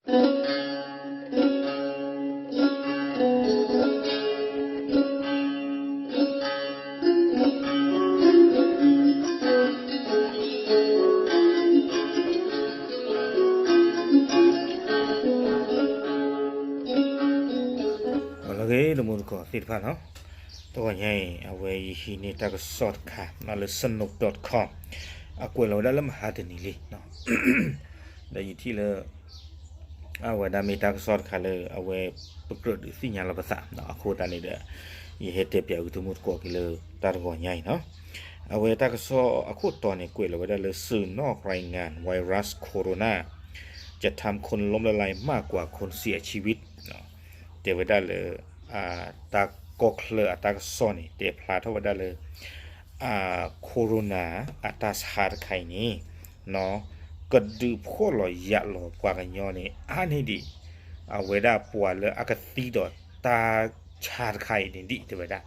လၢဂ့ၤ တမူတကိးသ့ၣ်တဖၣ်နီၤ, တဂီၤညါအံၤ အဝဲယဟံးန့ၢ်တၢ်ကစီၣ်တခါလၢ Snopes dot com အကွဲးလီၤဝဲဒၣ်လၢမဟါတနံၤလံ, ဒီးယထံၣ်လၢ အဝဲဒၣ်မ့ၢ်တၢ်ကစီၣ်တခါလၢအဝဲ ပကြၢးဒုးသ့ၣ်ညါလီၤပသးအဃိသတးန့ၣ်ဒီး ယဟဲတဲပၠးဝဲတမူတကိးက့ၤလၢတၢ်တဂီၤညါအံၤနီၤ. အဝဲတၢ်ကစီၣ်အခိၣ်တီန့ၣ် ကွဲးလီၤဝဲဒၣ်လၢ สื่อนอกรายงาน ไวรัสโคโรนา จะทำคนล้มละลายมากกว่าคนเสียชีวิต တဲဝဲဒၣ်လၢ တၢ်ကီၢ်ချၢအတၢ်ကစီၣ်န့ၣ် တဲဖျါထီၣ်ဝဲဒၣ်လၢ Corona အတၢ်ဆါတခါအံၤန့ၣ် ကဒုးဖှီၣ်လီၤယာ်လီၤပှၤကညီန့ၣ် အါန့ၢ်ဒံး အဝဲဒၣ်ပှၤလၢအကသံဒီးတၢ်ဆါတခါအံၤန့ၣ်ဒံး တဲဝဲဒၣ်.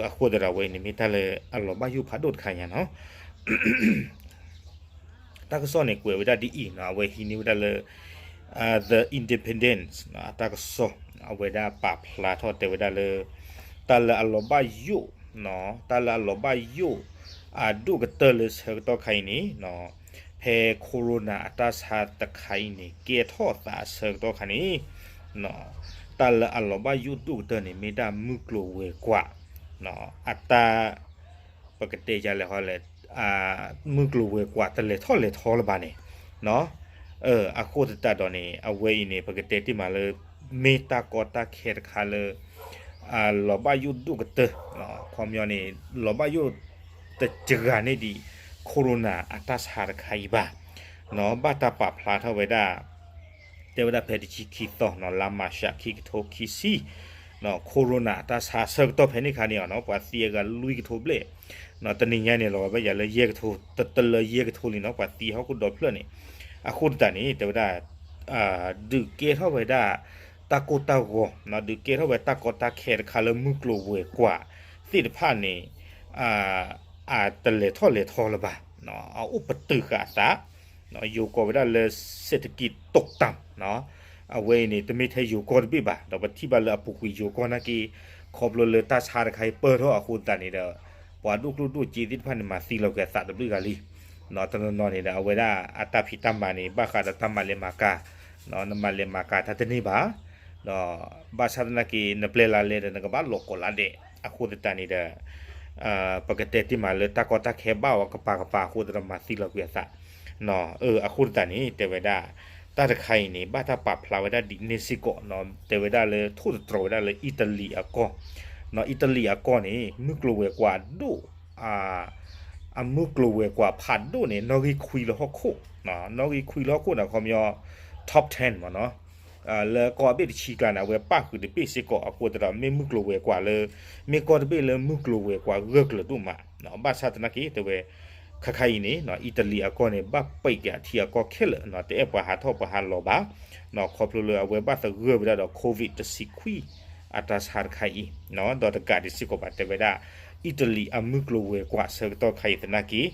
အဃိသတးဒီးအဝဲအံၤန့ၣ် မ့ၢ်တၢ်လၢအလီၤဘၣ်ယိၣ်ဖးဒိၣ်တခါညါနီၤ. တၢ်ကစီၣ်န့ၣ် ကွဲးဝဲဒၣ်ဒ်အံၤနီၤ, အဝဲဟံးန့ၢ်ဝဲဒၣ်လၢ The Independent အတၢ်ကစီၣ် အဝဲဒၣ်ပာ်ဖျါထီၣ်တဲဝဲဒၣ်လၢ တၢ်လၢအလီၤဘၣ်ယိၣ် တၢ်လၢအလီၤဘၣ်ယိၣ် အဒိၣ်ကတၢၢ်လၢဆၢကတီၢ်ခါအံၤန့ၣ် ဖဲ Corona အတၢ်ဆါတခါအံၤန့ၣ် ကဲထီၣ်သးအဆၢကတီၢ်ခါန့ၣ် တၢ်လၢအလီၤဘၣ်ယိၣ်ဒိၣ်ကတၢၢ်န့ၣ် မ့ၢ်ဒၣ်မုၢ်ကျိၤဝဲၤကွာ် အတၢ် ပကတဲယလဲၣ်ဟီလဲၣ် မုၢ်ကျိၤဝဲၤကွာ်တလဲၤထီၣ်လဲၤထီလၢၤဘၣ်န့ၣ် အဃိသတးဒီးန့ၣ် အဝဲအံၤန့ၣ် ပကတဲတ့ၢ်မးလၢ မ့ၢ်တၢ်ကီတၢ်ခဲတခါလၢ လီၤဘၣ်ယိၣ်ဒိၣ်ကတၢၢ် ခီပညီန့ၣ် လီၤဘၣ်ယိၣ်တစှၤန့ၢ်ဒံး Corona အတၢ်ဆါတခါအံၤဘၣ် ဘၣ်တၢ်ပာ်ဖျါထီၣ်ဝဲဒၣ် တဲဝဲဒၣ်ဖဲတဆံခံသီနီၤ လါမးရှး ခံကထိခံဆံ Corona အတၢ်ဆါဆၢကတီၢ်ဖဲန့ၣ်ခါန့ၣ်အီၤနီၤ ပှၤသံအဂၤလွံၢ်ကထိဘျဲၣ် တနံၤညါန့ၣ် လီၤဘၣ်ယၤလၢယဲၢ်ကထိ တတလၢယဲၢ်ကထိလံနီၤ ပှၤသံဟီၣ်ခိၣ်ဒီဖျၢၣ်န့ၣ် အဃိသတးန့ၣ် တဲဝဲဒၣ် ဒုးကဲထီၣ်ဝဲဒၣ် တၢ်ကိၢ်တၢ်ဂီၤ ဒုးကဲထီၣ်ဝဲတၢ်ကီတၢ်ခဲတခါလၢမုၢ်ကျိၤဝဲၤကွာ်သ့ၣ်တဖၣ်န့ၣ် အတလဲၤထီၣ်လဲၤထီလၢၤဘၣ် အအိၣ်ပတုာ်ဃာ်အသး ယိၤကီၢ်ဝဲဒၣ်လၢ เศรษฐกิจตกต่ำ အဝဲအံၤန့ၣ် တမ့ၢ်ထဲယိၤကီၢ်တဘ့ၣ်ဘၣ် ဒီးပထံၣ်ဘၣ်လၢအပူၤကွံာ်ယိၤကီၢ်နာ်က့ ခီဖျိလၢတၢ်ဆါတခါအံၤပၢၢ်ထီၣ်အဃိသတးန့ၣ်ဒီး ပှၤဒိၣ်ကျိၣ်ဒိၣ်စ့သ့ၣ်တဖၣ်န့ၣ် မၤသံလီၤကွံာ်အသးတဘျုးဂၤလံ တနီၤနီၤန့ၣ်ဒီး အဝဲဒၣ်အတၢ်ဖံးတၢ်မၤန့ၣ် ဘၣ်ဃးဒီးတၢ်မၤလဲၤမၤကၤ နမၤလဲၤမၤကၤတၢ်တန့ၢ်ဘၣ် ဒီးဘၣ်ဆၣ်သနာ်က့ နပျဲလါလဲဒီး နကဘၣ်လီၤကိးလါဒဲး အဃိသတးန့ၣ်ဒီး ပကတဲတ့ၢ်မးလၢတၢ်ကီတၢ်ခဲဘၣ်အီၤကပၤကပၤအဃိသတးဒီးမၤသံလီၤကွံာ်အသး အဃိသတးန့ၣ် တဲဝဲဒၣ် တၢ်တခါအံၤန့ၣ် ဘၣ်တၢ်ပာ်ဖျါဝဲဒၣ်ဒ်န့ၣ်စ့ၢ်ကီး တဲဝဲဒၣ်လၢထိၣ်သတြီၤဝဲဒၣ်လၢအံၣ်တလံၤအကီၢ် အံၣ်တလံၤအကီၢ်န့ၣ် မုၢ်ကျိၤဝဲၤကွာ်ဒိၣ် အမုၢ်ကျိၤဝဲၤကွာ်ဖးဒိၣ်န့ၣ် နီၣ်ဂံၢ်ခွံလၢဟီၣ်ခိၣ် နီၣ်ဂံၢ်ခွံလၢဟီၣ်ခိၣ်န့ၣ် ခီပညီ top ten မ့ၢ်နီၤ လၢကီၢ်အဘ့ၣ်တဆံကျါန့ၣ် အဝဲပၣ်ဃုာ်တဘ့ၣ်စ့ၢ်ကီး အဃိသတးဒီးမ့ၢ်မုၢ်ကျိၤဝဲၤကွာ်လၢ မ့ၢ်ကီၢ်တဘ့ၣ်လၢမုၢ်ကျိၤဝဲၤကွာ်ဂၢၢ်ကျၢၤဒိၣ်မး ဘၣ်ဆၣ်သနာ်က့ တဲဝဲ ခါခါအံၤန့ၣ် အံၣ်တလံၤအကီၢ်န့ၣ် ဘၣ်ပံးက့ၤအထံအကီၢ်ခဲလၢာ် တအဲၣ်ပှၤဟးထီၣ်ပှၤဟးလီၤဘၣ် ခီဖျိလၢအဝဲဘၣ်သဂၢၢ်ဝဲဒၣ်ဒီး COVID တဆံခွံ အတၢ်ဆါတခါအံၤ ဒီးတကးဒံးစ့ၢ်ကီးဘၣ် တဲဝဲဒၣ် အံၣ်တလံၤအမုၢ်ကျိၤဝဲၤကွာ်ဆၢကတီၢ်ခါအံၤသနာ်က့ နး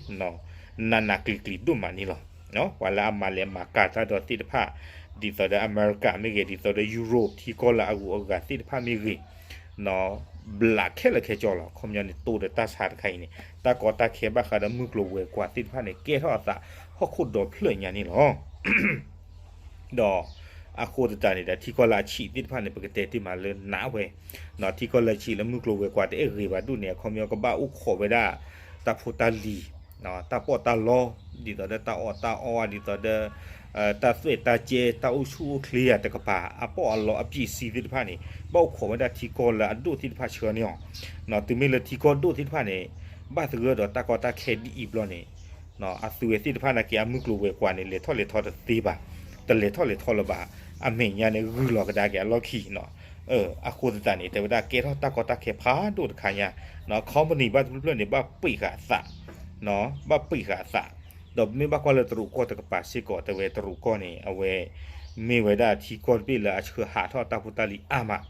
နးကျံၤကျံၤဒိၣ်မးန့ၣ်လီၤ. ပှၤလၢအမၤလဲၤမၤကၤတၢ်ဒီးသ့ၣ်တဖၣ် ဒ်သိးဒီးအမဲရကၤမ့ၢ်ဂ့ၤ ဒ်သိးဒီး Europe ထံကီၢ်လၢအဂုၤအဂၤသ့ၣ်တဖၣ်မ့ၢ်ဂ့ၤ ဘျးခဲလၢာ်ခဲဆ့လီၤ. ခီပညီန့ၣ် တိဒီးတၢ်ဆါတခါအံၤန့ၣ် တၢ်ကီတၢ်ခဲဘၣ်ဃးဒီးမုၢ်ကျိၤဝဲၤကွာ်သ့ၣ်တဖၣ်န့ၣ် ကဲထီၣ်အသးဟီၣ်ခိၣ်ဒီဖျၢၣ်ညါန့ၣ်လီၤ. ဒီးအဃိသတးန့ၣ်ဒီး ထံကီၢ်လၢအဆံးသ့ၣ်တဖၣ်န့ၣ် ပကတဲတ့ၢ်မးလၢနးဝဲ ထံကီၢ်လၢအဆံးလၢမုၢ်ကျိၤဝဲၤကွာ်တအဲၣ်ဂ့ၤဘၣ်ဒိၣ်န့ၣ် အခီပညီကဘၣ်အိၣ်ခိးဝဲဒၣ် တၢ်ဖိတၢ်လံၤ တၢ်ပီးတၢ်လီ ဒ်သိးဒီးတၢ်အီၣ်တၢ်အီ ဒ်သိးဒီး တၢ်သွဲၣ်တၢ်ကဲ တၢ်အိၣ်ဆူၣ်အိၣ်ချ့ယၤတကပၤ အပီးအလီအပျံၤစံသ့ၣ်တဖၣ်န့ၣ် ဘၣ်အိၣ်ခိးဝဲဒၣ်ထံကီၢ်လၢအဒိၣ်သ့ၣ်တဖၣ်ဆှၢန့ၢ်အီၤ တုၤမ့ၢ်လၢထံကီၢ်ဒိၣ်သ့ၣ်တဖၣ်န့ၣ် ဘၣ်သဂၢၢ်ဒီးတၢ်ကီတၢ်ခဲဒ်အံၤဘျီန့ၣ် အသုဝဲသ့ၣ်တဖၣ်နာ်က့ အမုၢ်ကျိၤဝဲၤကွာ်န့ၣ် လဲၤထီၣ်လဲၤထီတသ့ဘၣ်, တလဲၤထီၣ်လဲၤထီလၢၤဘၣ်, အမဲာ်ညါန့ၣ် ဂုာ်လီၤကဒါက့ၤအလီၢ်ခံနီၤ. အဃိသတးန့ၣ် တဲဝဲဒၣ်ကဲထီၣ်တၢ်ကီတၢ်ခဲဖးဒိၣ်တခါညါ, company ဘၣ်တဖျၢၣ်ဖျၢၣ်န့ၣ် ဘၣ်ပှ့ၤဃာ်အသး, ဘၣ်ပှ့ၤဃာ်အသး, ဒီးမ့ၢ်ဘၣ်ကွၢ်လၢတရူးကီၢ်တကပၤစ့ၢ်ကီး တဲဝဲတရူးကီၢ်န့ၣ် အဝဲ မ့ၢ်ဝဲဒၣ်ထံကီၢ်တဘ့ၣ်လၢအဆှၢဟးထီၣ်တၢ်ဖိတၢ်လံၤအါမး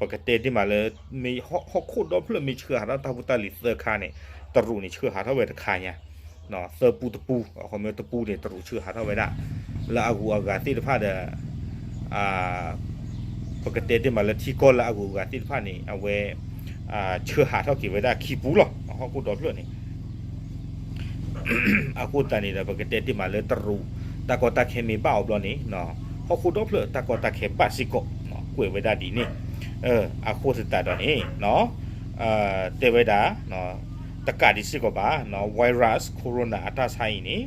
ပကတဲဒ်မးလၢ ဟီၣ်ခိၣ်ဒီဖျၢၣ်မ့ၢ်ဆှၢဟးထီၣ်တၢ်ဖိတၢ်လံၤသၢခါန့ၣ် တရူးန့ၣ်ဆှၢဟးထီၣ်ဝဲတခါညါ, သၢပူတပူ, အခီပညီတပူန့ၣ် တရူးဆှၢဟးထီၣ်ဝဲဒၣ် လၢအဂုၤအဂၤသ့ၣ်တဖၣ်ဒီး ပကတဲတ့ၢ်မးလၢထံကီၢ်လၢအဂုၤအဂၤသ့ၣ်တဖၣ်န့ၣ် အဝဲ ဆှၢဟးထီၣ်က့ၤဝဲဒၣ်ခံပူၤလီၤ. ဟီၣ်ခိၣ်ဒီဖျၢၣ်န့ၣ် အဃိသတးန့ၣ်ဒီး ပကတဲတ့ၢ်မးလၢတရူး တၢ်ကီတၢ်ခဲမ့ၢ်ဘၣ်အီၤဘျီန့ၣ် ဟီၣ်ခိၣ်ဒီဖျၢၣ်တၢ်ကီတၢ်ခဲဘၣ်စ့ၢ်ကီး ကွဲးဝဲဒၣ်ဒ်န့ၣ်. အဃိသတးဒီးန့ၣ် တဲဝဲဒၣ် တကးဒံးစ့ၢ်ကီးဘၣ် virus corona အတၢ်ဆါအံၤန့ၣ်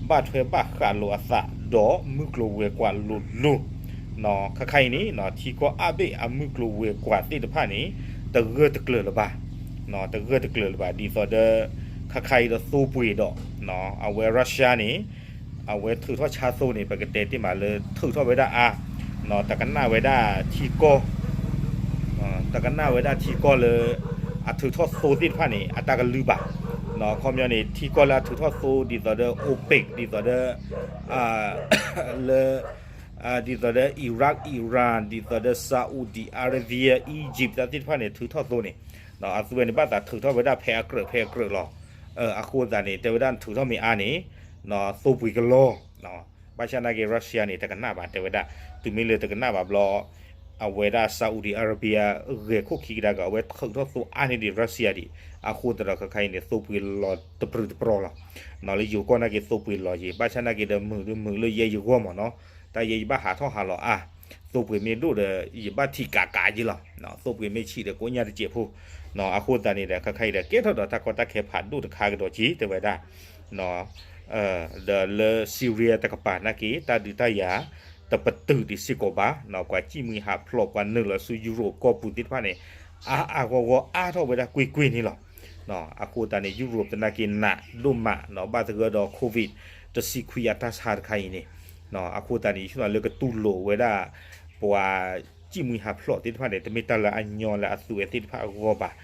ဘၣ်ထွဲဘၣ်ဃးလိာ်အသး ဒီးမုၢ်ကျိၤဝဲၤကွာ်လိၤလိၤ ခါခါအံၤန့ၣ် ထံကီၢ်အါဘ့ၣ်အမုၢ်ကျိၤဝဲၤကွာ်သ့ၣ်တဖၣ်န့ၣ် တဂၢၢ်တကျၢၤလၢၤဘၣ်, တဂၢၢ်တကျၢၤလၢၤဘၣ် ဒ်သိးဒီး ခါခါအံၤဒီးသိပှ့ၤဒီး အဝဲ Russia န့ၣ် အဝဲထုးထီၣ်ဆါသိန့ၣ် ပကတဲတ့ၢ်မးလၢထုးထီၣ်ဝဲဒၣ်အါ, တကနၣ်ဝဲဒၣ်ထံကီၢ် တကနၣ်ဝဲဒၣ်ထံကီၢ်လၢ အထုးထီၣ်သိသ့ၣ်တဖၣ်န့ၣ် အတၢ်ကလုၢ်ဘၣ်, ခီပညီန့ၣ် ထံကီၢ်လၢအထုးထီၣ်သိ ဒ်သိးဒီး OPEC ဒ်သိးဒီး လၢ ဒ်သိးဒီး Iraq Iran ဒ်သိးဒီး Saudi Arabia Egypt တၢ်သ့ၣ်တဖၣ်န့ၣ် ထုးထီၣ်သိန့ၣ် အသုဝဲန့ၣ် ဘၣ်သးထုးထီၣ်ဝဲဒၣ်ဖဲအကြၢးဖဲအကြၢးလီၤ. အဃိသတးန့ၣ် တဲဝဲဒၣ်နထုးထီၣ်မ့ၢ်အါန့ၣ် သိပှ့ၤကလီ ဘၣ်ဆၣ်နာ်က့ Russia န့ၣ် တကနၣ်ဘၣ် တဲဝဲဒၣ် တုၤမ့ၢ်လၢတကနၣ်ဘၣ်ဘျီ အဝဲဒၣ် Saudi Arabia ဂဲၤခိၣ်ခံကဒါက့ၤ အဝဲထုးထီၣ်သိအါန့ၢ်ဒံး Russia ဒံး အဃိသတးဒီး ခါခါအံၤန့ၣ် သိပှ့ၤလီၤတပြူၤတပြီၤလီၤ. လၢယိၤကီၢ်နာ်က့ သိပှ့ၤလီၤယံၤ ဘၣ်ဆၣ်နာ်က့ဒီး မုာ်မုာ်လၢယဲယဂီၢ်မးနီၤ တၢ်ယဲယဘၣ်ဟးထီၣ်ဟးလီၤအါ, သိပှ့ၤမ့ၢ်ဒိၣ်ဒီး ယဘၣ်ထံးကးကးယံၤလီၤ. သိပှ့ၤမ့ၢ်ဆံးဒီး ကိးညါတစဲးဖိ အဃိသတးန့ၣ်ဒီး ခါခါအံၤဒီး ကဲထီၣ်ဒီးတၢ်ကီတၢ်ခဲဖးဒိၣ်တခါကဒီးက့ၤ တဲဝဲဒၣ် ဒီးလၢ Syria တကပၤနာ်က့ တၢ်ဒုးတၢ်ယၤ တပတုာ်ဒံးစ့ၢ်ကီးဘၣ်, ပှၤစံၣ်မှံဟးဖျိး ပှၤနုာ်လီၤဆူ Europe ကီၢ်ပူၤသ့ၣ်တဖၣ်န့ၣ် အါအါဂီၢ်ဂီၢ်အါထီၣ်ဝဲဒၣ်ကွ့ၢ်ကွ့ၢ်န့ၣ်လီၤ. အဃိသတးန့ၣ် Europe သနာ်က့နးဒိၣ်မး ဘၣ်သဂၢၢ်ဒီး COVID တဆံခွံအတၢ်ဆါတခါအံၤန့ၣ် အဃိသတးန့ၣ် ယဆိကမိၣ်လၢကတူၢ်လိာ်ဝဲဒၣ် ပှၤစံၣ်မှံဟးဖျိးသ့ၣ်တဖၣ်န့ၣ် တမ့ၢ်တၢ်လၢအညီလၢအသုးဝဲသ့ၣ်တဖၣ်အဂီၢ်ဘၣ်,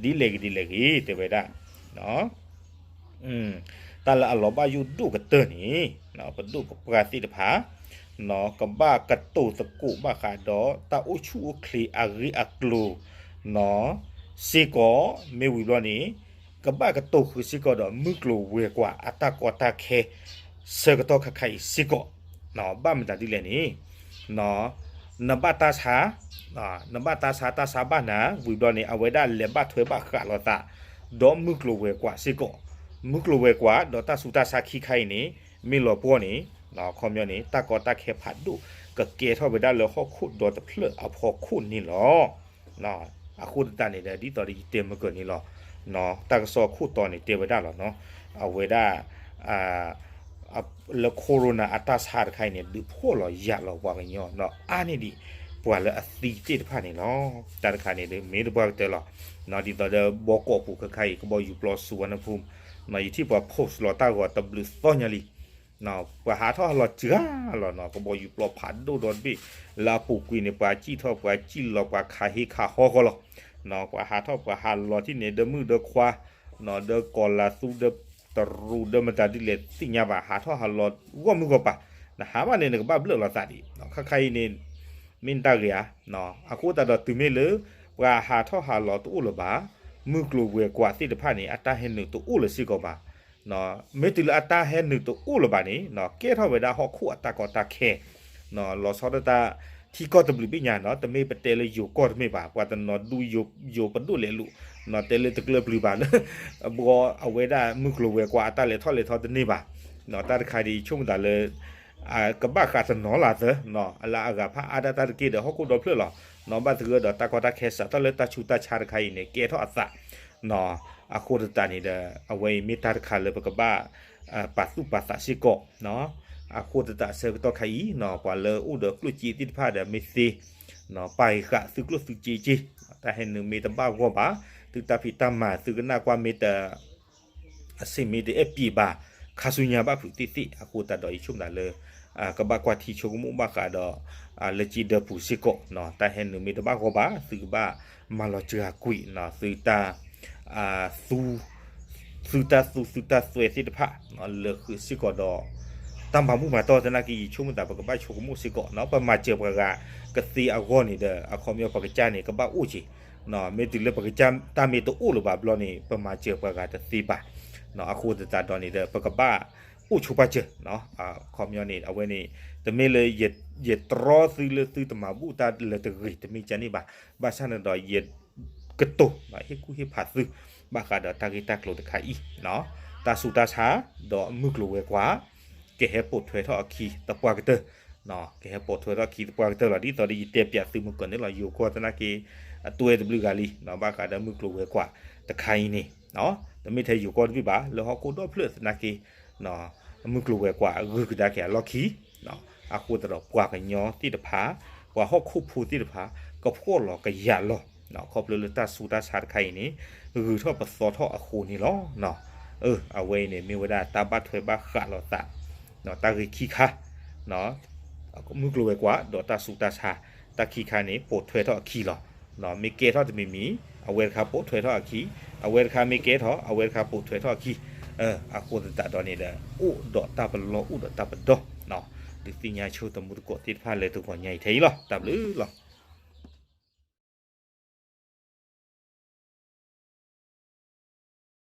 ဒ်လဲၣ်ဂ့ၤဒ်လဲၣ်ဂ့ၤ တဲဝဲဒၣ် တၢ်လၢအလီၤဘၣ်ယိၣ်ဒိၣ်ကတၢၢ်န့ၣ် ပဒိၣ်ပပှၢ်သ့ၣ်တဖၣ် ကဘၣ်ကတိၤသကိးဘၣ်ဃးဒီး တၢ်အိၣ်ဆူၣ်အိၣ်ချ့အဂ့ၢ်အကျိၤ စ့ၢ်ကီး မ့ၢ်ဝံၤဘျီန့ၣ် ကဘၣ်ကတိၤဃုာ်စ့ၢ်ကီးဒီး မုၢ်ကျိၤဝဲၤကွာ်အတၢ်ကီတၢ်ခဲ ဆၢကတီၢ်ခါခါအံၤစ့ၢ်ကီး, ဘၣ်မတၤဒ်လဲၣ်န့ၣ် နဘၣ်တၢ်ဆါ နဘၣ်တၢ်ဆါ တၢ်ဆါဘၣ်နၤ ဝံၤဘျီန့ၣ် အဝဲဒၣ်လဲၤဘၣ်ထွဲဘၣ်ဃးလိာ်သး ဒီးမုၢ်ကျိၤဝဲၤကွာ်စ့ၢ်ကီး, မုၢ်ကျိၤဝဲၤကွာ် ဒီးတၢ်ဆူးတၢ်ဆါခံခါအံၤန့ၣ် မ့ၢ်လီၤပှီၢ်န့ၣ် ခီပညီန့ၣ် တၢ်ကီတၢ်ခဲဖးဒိၣ် ကကဲထီၣ်ဝဲဒၣ်လၢဟီၣ်ခိၣ်ဒီတဖျၢၣ်အဖီခိၣ်န့ၣ်လီၤ. အဃိသတးန့ၣ်ဒီး ဒ်သိးဒီးယတဲမုၢ်ကၢၢ်န့ၣ်လီၤ. တၢ်ကစီၣ်ခိၣ်တီန့ၣ်တဲဝဲဒၣ်လီၤနီၤ, အဝဲဒၣ် လၢ corona အတၢ်ဆါတခါအံၤန့ၣ် ဒုးဖှီၣ်လီၤယာ်လီၤပှၤကညီ ဒီးအါန့ၢ်ဒံးပှၤလၢအသံသ့ၣ်တဖၣ်န့ၣ်လီၤ. တၢ်တခါန့ၣ်ဒီး မ့ၢ်တပှၢ်ကတၢၢ်လီၤ. ဒ်သိးဒီးဘီကီးပူၤခဲခါအံၤ ကဘီယူၤပျီစူၤဝဲနဖူ ယထံၣ်ပှၤ post လီၤတၢ်ဂီၤတဘျုးသီညါလံ ပှၤဟးထီၣ်ဟးလီၤစှၤလီၤနီၤ, ကဘီယူၤပျီဖးဒိၣ်ဒီတဘ့ၣ် လၢအပူၤကွံာ်န့ၣ် ပှၤစံၣ်ထီၣ်ပှၤစံၣ်လီၤ ပှၤခးဟ့ခးဟီဃီလီၤ. ပှၤဟးထီၣ်ပှၤဟးလီၤထံၣ်န့ၣ် ဒီးမုၣ်ဒီးခွါ ဒီးကီၤလၤသူ ဒီးတရူး ဒီးမတၤဒ်လဲၣ်သ့ၣ်ညါဘၣ် ဟးထီၣ်ဟးလီၤဂီၢ်မုၢ်ဂီၢ်ပၤ, နဟးဘၣ်န့ၣ် နကဘၣ်ဘျၢၣ်လီၤသးဒံး ခါခါအံၤန့ၣ် မ့ၢ်တၢ်ဂ့ၤဧါ. အဃိသတးဒီးတုၤမ့ၢ်လၢ ပှၤဟးထီၣ်ဟးလီၤတအိၣ်လၢၤဘၣ်, မုၢ်ကျိၤဝဲၤကွာ်သ့ၣ်တဖၣ်န့ၣ် အတၢ်ဟဲနုာ်တအိၣ်လၢၤစ့ၢ်ကီးဘၣ် မ့ၢ်တုၤလၢအတၢ်ဟဲနုာ်တအိၣ်လၢၤဘၣ်န့ၣ် ကဲထီၣ်ဝဲဒၣ်ဟီၣ်ခိၣ်အတၢ်ကီတၢ်ခဲ လီၤဆီဒၣ်တၢ် ထံကီၢ်တဘျုးဘ့ၣ်ညါနီၤ, တမ့ၢ်ပတဲလၢယိၤကီၢ်တမ့ၢ်ဘၣ်, ပှၤတနီၤဒူယိၤပဒိၣ်လဲၤလူၤ, တဲလၢတကျၢၤပျုၤဘၣ်လၢ ဘီအဝဲဒၣ်မုၢ်ကျိၤဝဲၤကွာ်အတၢ်လဲၤထီၣ်လဲၤထီတန့ၢ်ဘၣ်. တၢ်တခါဒ်အံၤ ယဆိကမိၣ်သးလၢ ကဘၣ်ဃးတနီၤလၢသၢ လၢအဂၤဖးအါဒၣ်တၢ်တက့ၢ်ဒီးဟီၣ်ခိၣ်ဒီဖျၢၣ်လီၤ. ဘၣ်သဂၢၢ်ဒီးတၢ်ကီတၢ်ခဲစးထီၣ်လၢတၢ်ဆူးတၢ်ဆါတခါအံၤန့ၣ် ကဲထီၣ်အသး အဃိသတးန့ၣ်ဒီး အဝဲအံၤမ့ၢ်တၢ်တခါလၢပကဘၣ် ပာ်သူၣ်ပာ်သးစ့ၢ်ကီး အဃိသတးဆၢကတီၢ်ခါအံၤ ပှၤလၢအိၣ်ဒီးကျိၣ်စ့သ့ၣ်တဖၣ်ဒီးမ့ၢ်သ့ ပာ်ဃာ်သုကျိၣ်သုစ့က့ၢ်. တၢ်ဟဲနုာ်မ့ၢ်တဘၣ်ဂီၢ်ဘၣ်, သုတၢ်ဖံးတၢ်မၤ သုကနၣ်ကွၢ်မ့ၢ်တ အဆ့ၣ်မ့ၢ်တအဲၣ်ပံၤဘၣ် ခါဆူညါဘၣ်ဖုးသ့ၣ်သ့ၣ် အဃိသတးဒီးယဆိကမိၣ်သးလၢ ကဘၣ်ကွၢ်ထံဆိကမိၣ်ဘၣ်ဃးဒီး လၢကၠံဒၢပူၤစ့ၢ်ကီး, တၢ်ဟဲနုာ်မ့ၢ်တဘၣ်ဂီၢ်ဘၣ် သုကဘၣ်မၤလီၤစှၤကွံာ် သုတၢ် သု သုတၢ်သူသုတၢ်သွဲသ့ၣ်တဖၣ် လၢာ်ဃုာ်စ့ၢ်ကီးဒီး တၢ်မၤဘူၣ်မၤတီၢ်သနာ်က့ ယဆိကမိၣ်သး ပကဘၣ်ဆိကမိၣ်စ့ၢ်ကီး ပမၤစၢၤပှၤဂၤကသ့အဂီၢ်န့ၣ်ဒီး အခီပညီပကစၢ်န့ၣ် ကဘၣ်အိၣ်က့ၤ, မ့ၢ်တုၤလၢပကစၢ်တၢ်မ့ၢ်တအိၣ်လၢၤဘၣ်ဘျီန့ၣ် ပမၤစၢၤပှၤဂၤတသ့ဘၣ်. အဃိသတးဒီးန့ၣ်ဒီး ပကဘၣ် အိၣ်ဆိပာ်စၢၤ, ခီပညီန့ၣ် အဝဲန့ၣ် တမ့ၢ်လၢ ယတြီသုလၢသုတမၤဘူၣ်တၢ်လၢတဂ့ၤ တမ့ၢ်ကန့ၣ်ဘၣ်, ဘၣ်ဆၣ်န့ၣ်ဒီး ယကတိၤ ဟ့ၣ်ကူၣ်ဟ့ၣ်ဖးသု ဘၣ်ဃးဒီးတၢ်ဂ့ၢ်တၢ်ကျိၤတခါအံၤ, တၢ်ဆူးတၢ်ဆါ ဒီးမုၢ်ကျိၤဝဲၤကွာ် ကဟဲပိာ်ထွဲထီၣ်အခံသပှၢ်ကတၢၢ်, ကဟဲပိာ်ထွဲထီၣ်အခံသပှၢ်ကတၢၢ်လီၤ. ဒ်သိးဒီးယတဲပၠးသုမုၢ်ကီၢ်န့ၣ်လီၤ, ယိၤကီၢ်သနာ်က့ အတွဲတဘျုးဂၤလံ, ဘၣ်ဃးဒီးမုၢ်ကျိၤဝဲၤကွာ်တခါအံၤန့ၣ်, တမ့ၢ်ထဲယိၤကီၢ်တဘ့ၣ်ဘၣ်, လၢဟီၣ်ခိၣ်ဒီဖျၢၣ်သနာ်က့ မုၢ်ကျိၤဝဲၤကွာ်အဂုၤကဒါက့ၤအလီၢ်ခံ, အဃိသတးဒီးပှၤကညီသ့ၣ်တဖၣ်, ပှၤဟီၣ်ခိၣ်ဖိသ့ၣ်တဖၣ် ကဖှီၣ်လီၤကယာ်လီၤ, ခီဖျိလၢတၢ်ဆူးတၢ်ဆါတခါအံၤန့ၣ် ဂုၤထီၣ်ပသီထီၣ်အဃိန့ၣ်လီၤ. အဝဲအံၤန့ၣ် မ့ၢ်ဝဲဒၣ်တၢ်ဘၣ်ထွဲဘၣ်ဃးလိာ်သး တၢ်ဂ့ၢ်ခံခါ, မုၢ်ကျိၤဝဲၤကွာ်ဒီးတၢ်ဆူးတၢ်ဆါ တၢ်ခံခါန့ၣ် ပိာ်ထွဲထီၣ်အခံလီၤ. မ့ၢ်ကဲထီၣ်တမံၤမံၤ အဝဲတခါပိာ်ထွဲထီၣ်အခံ, အဝဲတခါမ့ၢ်ကဲထီၣ် အဝဲတခါပိာ်ထွဲထီၣ်အခံ, အဃိသတးဒီးန့ၣ်ဒီး အိၣ်ဒီးတၢ်ပလီၢ်အိၣ်ဒီးတၢ်ပဒီ, ဒုးသ့ၣ်ညါဆိသမူသကိးသ့ၣ်တဖၣ်လၢတဂီၤညါအံၤထဲအံၤလီၤ. တၢ်ဘျုးလီၤ.